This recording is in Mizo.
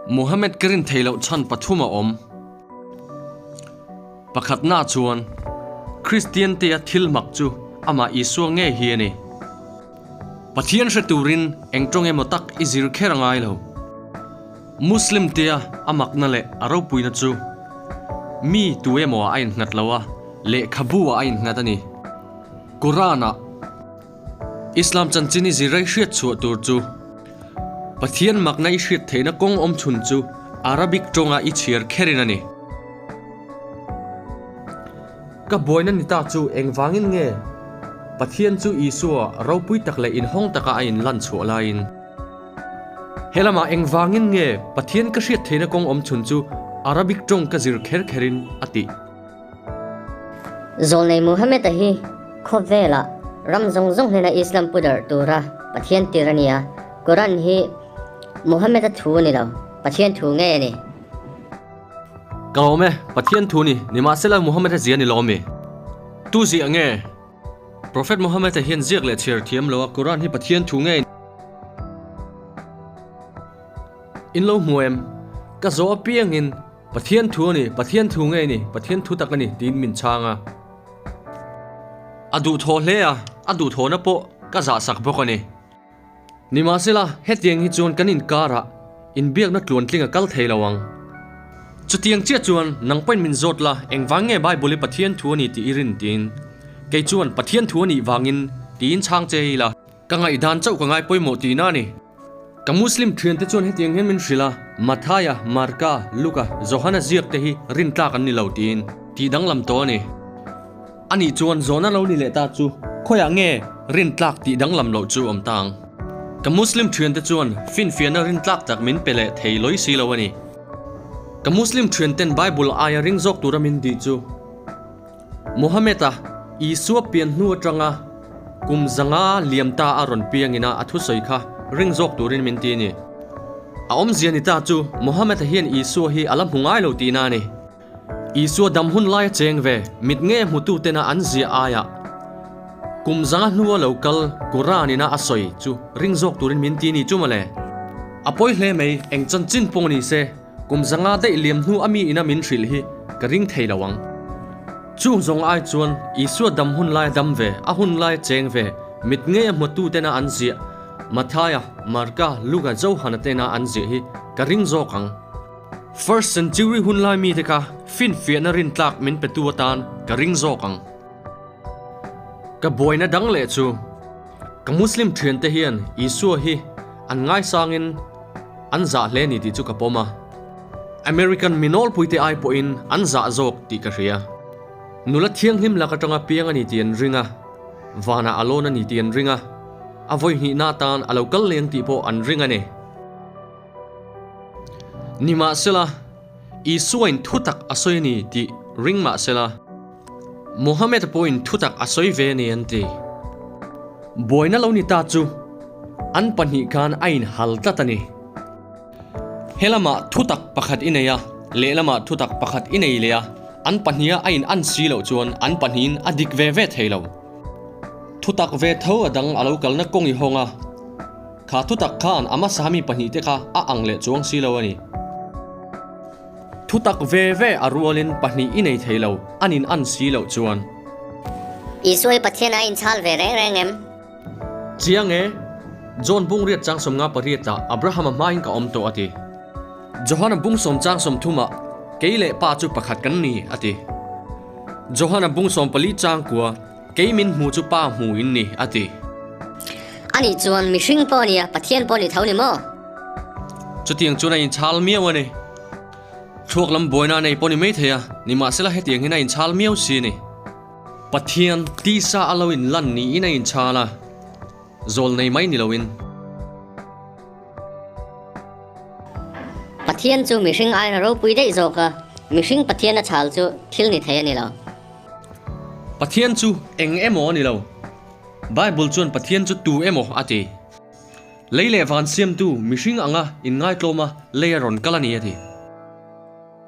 Muhammad ka rin theih loh chhan pathum a awm. Pakhatna chuan, Kristian tea thil mak chu amah Isua ngei hi a ni. Pathian hre turin eng tawng emaw tak i zir kher a ngai lo. Muslim tea a makna leh a ropuina chu mi tu emaw ah a innghat lo a, lehkhabu ah a innghat a ni. Quran-ah Islam chanchin i zir a i hriat chhuah tur chu Pathian makna i hriat theihna kawng awm chhun chu Arabic tawnga i chhiar kherin a ni. Ka buaina ni ta chu engvangin nge Pathian chu Isua ropui tak leh inhawng taka a inlan chhuah laiin he lamah engvangin nge Pathian ka hriat theihna kawng awm chhun chu Arabic tawng ka zir kher kherin a tih. Zawlnei Muhammad-a hi khawvelah ram zawng zawng hnena Islam pu darh tura Pathian tir a ni a, Quran hi Muhammad-a thu a ni lo, Pathian thu ngei a ni. Ka lawm e, Pathian thu ni, nimahsela Muhammad-a zia ni lo mi? Tu ziah nge? Prophet Muhammad-a hian ziak leh chhiar thiam lo a, Quran hi Pathian thu ngei. In lo hmu em? Ka zawh apiangin Pathian thu a ni, Pathian thu ngei a ni, Pathian thu tak a ni tiin min chhang a. A duhthawh hle a, a duhthawhna pawh ka zahsak bawk a ni. Nimahsela, hetiang hi chuan kan inkarah inbiakna tluantling a kal thei lo ang. Chutiang chiah chuan nang pawhin min zawt la, engvang nge Bible hi Pathian thu a ni tih i rin tiin. Kei chuan Pathian thu a nih vangin tiin chhang che ila. Ka ngaihdan chauh ka ngai pawimawh tihna a ni. Ka Muslim thiante chuan hetiang hian min hrilh a, Mathaia, Marka, Luka, Johana ziak te hi rintlak an ni lo tiin tih danglam tawh a ni. Anih chuan zawhna lo ni leh ta chu khawiah nge rintlak tih danglam loh chu awm ta ang? Ka Muslim thiante chuan finfiahna rintlak tak min pe leh thei lawi si lo a ni. Ka Muslim thianten Bible aia ring zawk tura min dih chu Muhammad-a Isua pian hnu atanga kum zanga liam ta a rawn piangin a a thusawi kha ring zawk turin min ti a ni. A awmzia ni ta chu Muhammad-a hian Isua hi a la hmu ngai lo tihna a ni. Isua dam hun laia cheng ve mit nge hmutu tena an ziah aiah kum zanga hnua lo kal Quran-ina a sawi chu ring zawk turin min ti a ni chu mawle. A pawi hle mai, eng chanchin pawh ni se. Kum zanga daih liam hnu a mi ina min hrilh hi ka ring thei lo ang. Chung zawng ai chuan Isua dam hun lai a dam ve, a hun lai a cheng ve, mit ngei a hmuatu tena an ziah, Mathaia, Marka, Luka, Johana tena an ziah hi ka ring zawk ang. First century hun lai mite kha finfiahna rintlak min petu atan ka ring zawk ang. Ka buaina dang leh chu ka Muslim thiante hian Isua hi an ngaisangin an zah hle ni tih chu ka pawm a. American mi nawlpuite ai pawhin an zah zawk tih ka hria. Nula thianghlim lak atanga piang a ni tih an ring a, vanah a lawn a ni tih an ring a, a vawi hnihna atan a lo kal leng tih pawh an ring a ni. Nimahsela, Isuain thutak a sawi a ni tih ring mahsela, Muhammad pawhin thutak a sawi ve a ni an ti. Buaina lo ni ta chu an pahnih khan a inhal tlat a ni. He lamah thutak pakhat i nei a, lehlamah thutak pakhat i nei leh a, an pahniha a in an si loh chuan an pahnihin a dik ve ve thei lo. Thutak ve tho a dang a lo kalna kawng i hawng a, kha thutak khan a hmasa mi pahnihte kha a ang leh chuang si lo a ni. Thutak ve ve a rualin pahnih i nei thei lo, an in an si loh chuan. Isua hi Pathian a inchhal ve reng reng em? Chiang e, John bung riat chang 58 ah Abraham-a hmain ka awm tawh a ti. Johana bung sawm chang 30 ah Kei leh Pa chu pakhat kan ni a ti. Johana bung 14 chang kua Kei min hmu chu Pa hmu in ni a ti. Anih chuan mihring pawh a nia, Pathian pawh a ni tho ni maw? Chutiang chuan a inchhal miau a ni. Thluak lam buaina a nei pawh ni mai thei a, nimahsela hetiang hian a inchhal miau si a ni. Pathian tisa a lo inlan niin a inchhal a, zawl nei mai ni loin. Pathian chu mihring aiin a ropui daih zawk a, mihring Pathian a chhal chu thil ni thei a ni lo. Pathian chu eng emaw a ni lo. Bible chuan Pathian chu tu emaw a ti. Lei leh van siamtu mihring anga inngaitlawma lei a rawn kal a ni a ti.